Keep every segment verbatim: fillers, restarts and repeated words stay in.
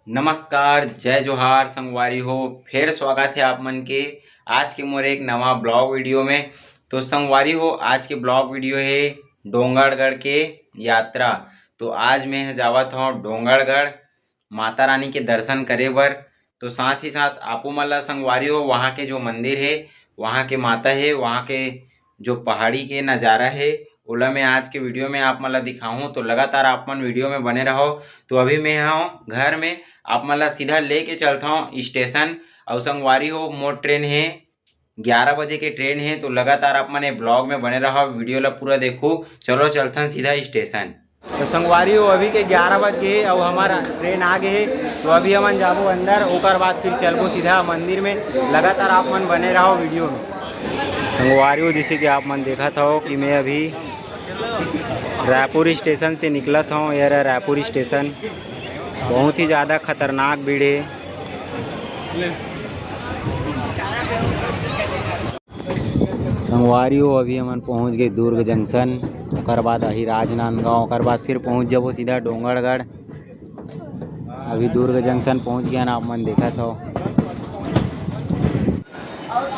नमस्कार, जय जोहार संगवारी हो, फेर स्वागत है आप मन के आज के मोर एक नवा ब्लॉग वीडियो में। तो संगवारी हो, आज के ब्लॉग वीडियो है डोंगरगढ़ के यात्रा। तो आज मैं जावत हूँ डोंगरगढ़ माता रानी के दर्शन करे बर। तो साथ ही साथ आपो मन ला संगवारी हो, वहाँ के जो मंदिर है, वहाँ के माता है, वहाँ के जो पहाड़ी के नज़ारा है, ओला मैं आज के वीडियो में आप मन ला दिखाहूँ। तो लगातार आप मन वीडियो में बने रहो। तो अभी मैं हूँ घर में, आप मन ला सीधा लेके चलता हूँ स्टेशन। और संगवारी हो, मोर ट्रेन है ग्यारह बजे के ट्रेन है। तो लगातार आप मन ये ब्लॉग में बने रहो, वीडियो ला पूरा देखो। चलो चलथन सीधा स्टेशन। तो संगवारी हो, अभी के ग्यारह बज गए और हमारा ट्रेन आ गए है। तो अभी हमन जाबो अंदर, ओकर बाद फिर चलबो सीधा मंदिर में। लगातार आप मन बने रहो वीडियो में। संगवारी हो, जैसे कि आप मन देखत हो कि मैं अभी रायपुर स्टेशन से निकलत हूँ। ये रहा रायपुर स्टेशन, बहुत ही ज़्यादा खतरनाक भीड़ है। संगवारी हो, अभी हमन पहुंच गए दुर्ग जंक्शन, ओकर बाद आही राजनांदगांव, ओकर बाद फिर पहुंच जाबो सीधा डोंगरगढ़। अभी दुर्ग जंक्शन पहुंच गए ना, आप मन देखत हो।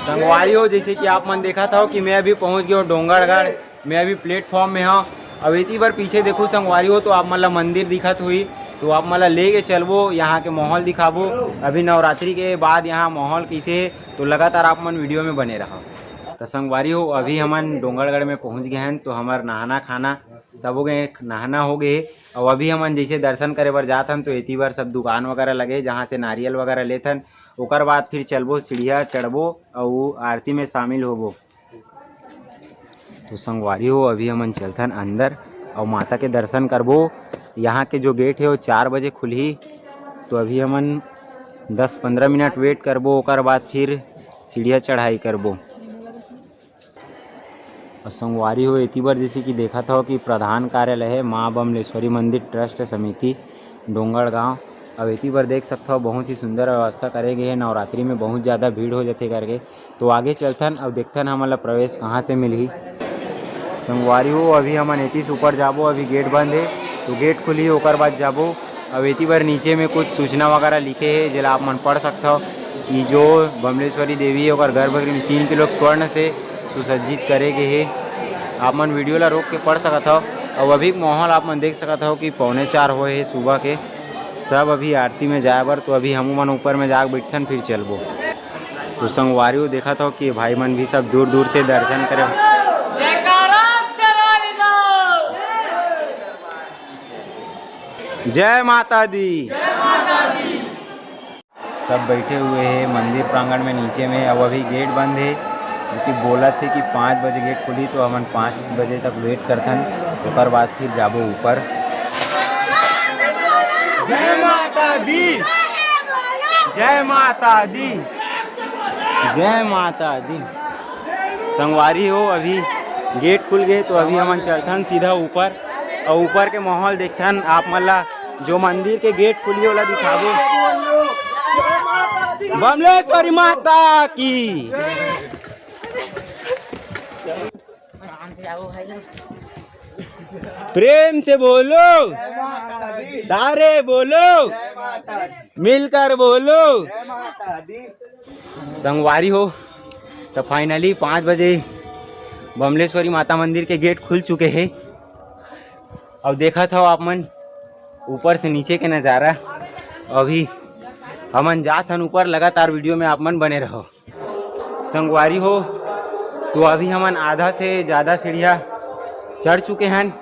संगवारी हो, जैसे कि आप मन देखत हो कि मैं अभी पहुंच गया हूँ डोंगरगढ़। मैं अभी प्लेटफॉर्म में हूँ। अब इतनी बार पीछे देखो संगवारी हो, तो आप मन ला मंदिर दिखत हुई, तो आप मन ला लेके चलबो, यहाँ के माहौल दिखाबो। अभी नवरात्रि के बाद यहाँ माहौल कैसे है, तो लगातार आप मन वीडियो में बने रहो। तो संगवारी हो, अभी हमन डोंगरगढ़ में पहुँच गए हैं। तो हमार नहाना खाना सब हो गए, नहाना हो गए। और अभी हमन जैसे दर्शन करे बर जात हन, तो एती बर सब दुकान वगैरह लगे, जहाँ से नारियल वगैरह लेथन। ओकर बाद फिर चलबो, सीढ़िया चढ़बो और आरती में शामिल होबो। तो संगवारी हो, अभी हमन चलथन अंदर और माता के दर्शन करबो। यहाँ के जो गेट है, वो चार बजे खुलही। तो अभी हमन दस पंद्रह मिनट वेट करबो, ओकर बाद फिर सीढ़िया चढ़ाई करबो। और संगवारी हो, एती बर जैसे कि देखत हो कि प्रधान कार्यालय है माँ बमलेश्वरी मंदिर ट्रस्ट समिति डोंगरगांव। अब एती बर देख सकत हो, बहुत ही सुंदर व्यवस्था करे गए है। नवरात्रि में बहुत ज़्यादा भीड़ हो जाते करके, तो आगे चलथन और देखथन हमन ला प्रवेश कहाँ से मिलही। संगवारी हो, अभी हमन एती से ऊपर जाबो, अभी गेट बंद है, तो गेट खुली, ओकर बाद जाबो। अब एती बर नीचे में कुछ सूचना वगैरह लिखे हे, जेला आप मन पढ़ सकथव कि जो बमलेश्वरी देवी हे, ओकर गर्भगृह में तीन किलो स्वर्ण से सुसज्जित करे गे हे। आप मन वीडियो ला रोक के पढ़ सकत हव। अउ अभी के माहौल आप मन देख सकत हव कि पौने चार होए हे सुबह के, सब अभी आरती में जाए बर। तो अभी हमू मन ऊपर में जाके बैठथन, फिर चलबो। तो संगवारी हो, देखत हव कि भाई मन भी सब दूर दूर से दर्शन करे। जयकारा शेरवाली दो। जय माता दी। सब बैठे हुए हैं मंदिर प्रांगण में नीचे में। अब अभी गेट बंद है, क्योंकि बोलत हे कि पाँच बजे गेट खुली, तो हमन पाँच बजे तक वेट करथन, ओकर बाद फिर जाबो ऊपर। जय माता दी, जय माता दी, जय माता दी। संगवारी हो, अभी गेट खुल गए, तो अभी हमन चलथन सीधा ऊपर और ऊपर के माहौल देखथन आप मन ला। जो मंदिर के गेट खुली, ओला दिखाबो। बमलेश्वरी माता की। प्रेम से बोलो, सारे बोलो, मिलकर बोलो। संगवारी हो, तो फाइनली पाँच बजे बमलेश्वरी माता मंदिर के गेट खुल चुके हे। अब देखत हव आप मन ऊपर से नीचे के नज़ारा। अभी हमन जात हन ऊपर, लगातार वीडियो में आप मन बने रहो। संगवारी हो, तो अभी हमन आधा से ज़्यादा सीढ़िया चढ़ चुके हन।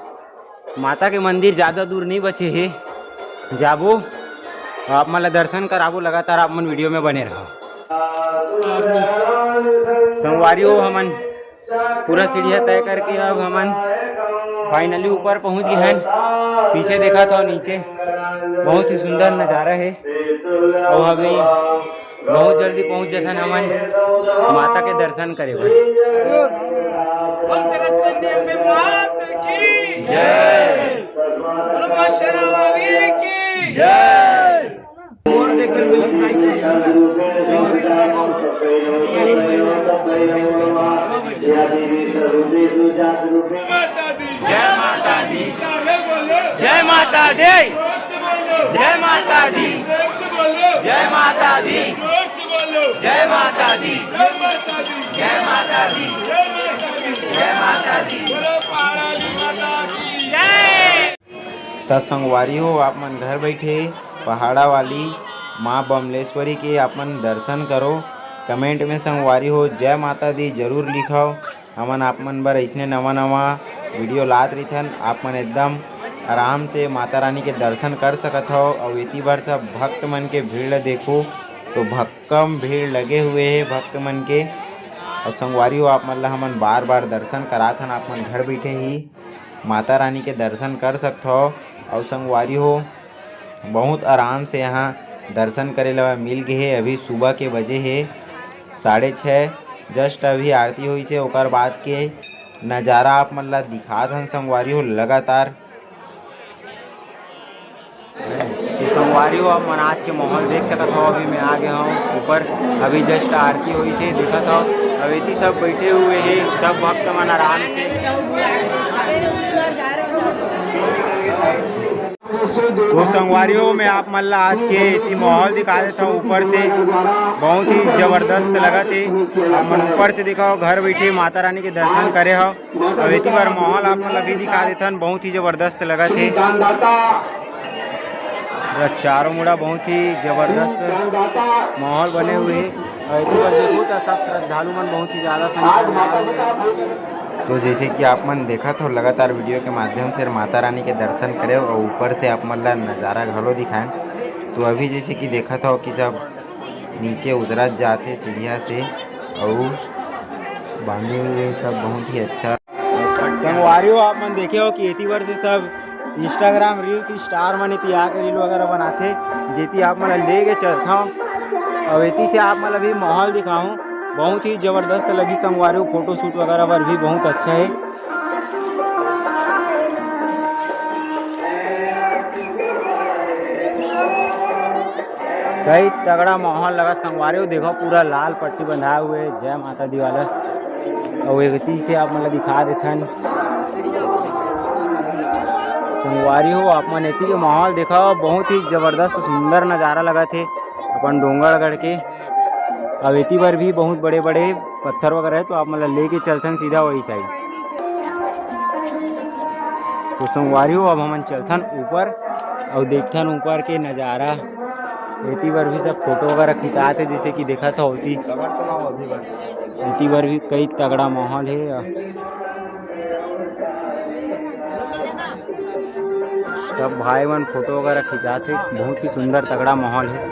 माता के मंदिर ज़्यादा दूर नहीं बचे हे, जाबो, आप मन ला दर्शन कराबो। लगातार आप मन वीडियो में बने रहो। संगवारी हो, हमन पूरा सीढ़िया तय करके अब हमन फाइनली ऊपर पहुंच गए हन। पीछे देखत हव नीचे, बहुत ही सुंदर नज़ारा हे। अउ अभी बहुत जल्दी पहुंच जथन हमन माता के दर्शन करे बर। बोल जगत जननी अम्बे माता की जय। बोलो माँ शेरावाली की जय। माता दी। जय माता दी। सारे बोलो। जय माता दी। जोर से बोलो। जय माता दी। जय माता दी, जय माता दी, जय माता दी, जय माता दी। बोलो पहाड़ वाली माता की जय। त संगवारी हो, आप मन घर बैठे पहाड़ा वाली माँ बमलेश्वरी के आप मन दर्शन करो। कमेंट में संगवारी हो जय माता दी जरूर लिखव। हमन आप मन बर अइसने नवा नवा वीडियो लात रहिथन। आप मन एकदम आराम से माता रानी के दर्शन कर सकत हव। अउ एती बर सब भक्त मन के भीड़ ल देखो, तो भक्कम भीड़ लगे हुए हे भक्त मन के। अउ संगवारी हो, आप मन ल हमन बार बार दर्शन करात हन, आप मन घर बैठे ही माता रानी के दर्शन कर सकत हव। अउ संगवारी हो, बहुत आराम से यहाँ दर्शन करे ला मिल गे हे। अभी सुबह के बजे हे साढ़े छः, जस्ट अभी आरती होइस हे, ओकर बाद के नज़ारा आप मन ला दिखात हन संगवारी हो लगातार। तो संगवारी हो, आप मन आज के माहौल देख सकत हव। अभी मैं आ गया हूँ ऊपर, अभी जस्ट आरती होइस हे, देखत हव। अब एती सब बैठे हुए हे, सब भक्त मन आराम से। तो संगवारी हो, मैं आप मन ला आज के एती माहौल दिखा देता हूँ ऊपर से। बहुत ही जबरदस्त लगत हे। आप मन ऊपर से देखो, घर बैठे माता रानी के दर्शन करे हो। अब एती बर माहौल आप मन ला भी दिखा देथन, बहुत ही जबरदस्त लगत हे। पूरा चारों मुड़ा बहुत ही जबरदस्त माहौल बने हुए हे। और एती बर देखो तो सब श्रद्धालु मन बहुत ही ज़्यादा संख्या में आए हुए हे। तो जैसे कि आप मन देखत हो, लगातार वीडियो के माध्यम से माता रानी के दर्शन करे और ऊपर से आप मन ला नज़ारा घलो दिखाएन। तो अभी जैसे कि देखत हो कि सब नीचे उतरत जात हे सीढ़िया से, और बांधे हुए सब बहुत ही अच्छा। संगवारी हो, आप मन देखे हो कि एती बर से सब Instagram reels star मन एती आके reel वगैरह बनाथे, जेती आप मन ला लेके चलथव। और एती से आप मन ला भी माहौल दिखाऊं, बहुत ही जबरदस्त लगी संगवारी हो। फोटो शूट वगैरह बर भी बहुत अच्छा है। कई तगड़ा माहौल लगा संगवारी हो। देखो, पूरा लाल पट्टी बंधा हुए, जय माता दी वाला। और एक तीर से आप मन ला दिखा देथन संगवारी हो। आप मन एती के माहौल देखो, बहुत ही जबरदस्त सुंदर नज़ारा लगत हे अपन डोंगरगढ़ के। अब एती बर भी बहुत बड़े बड़े पत्थर वगैरह है, तो आप मन ला लेके चलथन सीधा वही साइड। तो संगवारी हो, अब हमन चलथन ऊपर और देखथन ऊपर के नज़ारा। एती बर भी सब फोटो वगैरह खिंचात हे, जैसे कि देखत हो ओती। एती बर भी कई तगड़ा माहौल है। सब भाई मन फोटो वगैरह खिंचात हे, बहुत ही सुंदर तगड़ा माहौल है।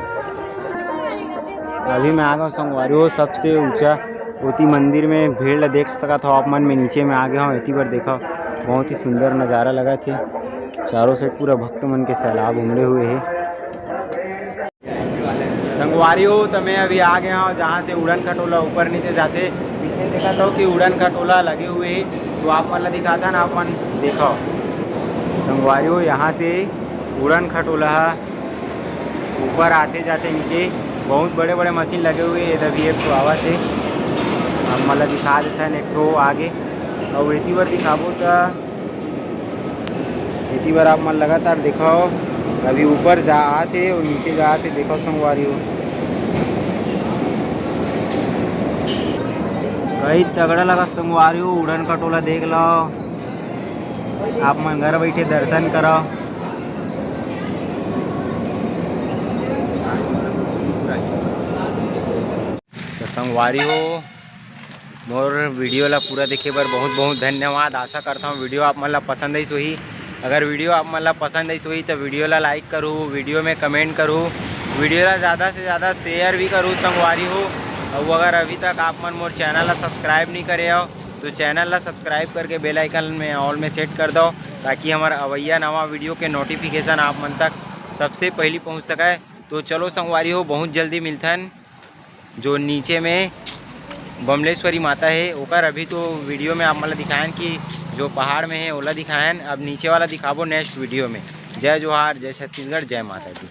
अभी मैं आ गया संगवारी हो, सबसे ऊंचा ओती मंदिर में भीड़ ला देख सकत हो आप मन। मैं नीचे में आ गया हूँ, एती बर देखा, बहुत ही सुंदर नज़ारा लगत हे। चारों साइड पूरा भक्त मन के सैलाब उमड़े हुए हे। संगवारी हो, तो मैं अभी आ गया हूँ जहाँ से उड़न खटोला ऊपर नीचे जाथे। पीछे देखत हो कि उड़न खटोला लगे हुए हे, तो आप मन ला दिखाथन, आप मन देखो। संगवारी हो, यहाँ से उड़न खटोला ह ऊपर आते जाते नीचे बहुत बड़े बड़े मशीन लगे हुए हे। अभी एक ठो आवत हे, हम मन ला दिखा देथन एक ठो आगे। और एती बर दिखाबो त एती बर आप मन लगातार देखो, अभी ऊपर जा आत हे और नीचे जात हे। देखो संगवारी हो, कई तगड़ा लगा संगवारी हो, उड़न खटोला देख लो। आप मन घर बैठे दर्शन करो। तो संगवारी हो, मोर वीडियो ला पूरा देखे बर बहुत बहुत धन्यवाद। आशा करता हूँ वीडियो आप मन ला पसंद आइस होही। अगर वीडियो आप मन ला पसंद आइस होही तो वीडियो ला लाइक करू, वीडियो में कमेंट करू, वीडियो ला ज़्यादा से ज़्यादा शेयर भी करू संगवारी हो। और अगर अभी तक आप मन मोर चैनल ला सब्सक्राइब नहीं करे हो तो चैनल ला सब्सक्राइब करके बेल आइकन में ऑल में सेट कर दो, ताकि हमारा अवैया नवा वीडियो के नोटिफिकेशन आप मन तक सबसे पहली पहुँच सके। तो चलो संगवारी हो, बहुत जल्दी मिलथन जो नीचे में बमलेश्वरी माता है ओकर। अभी तो वीडियो में आप मन ला दिखाएन कि जो पहाड़ में है ओला दिखाएन, अब नीचे वाला दिखाबो नेक्स्ट वीडियो में। जय जोहार, जय छत्तीसगढ़, जय माता दी।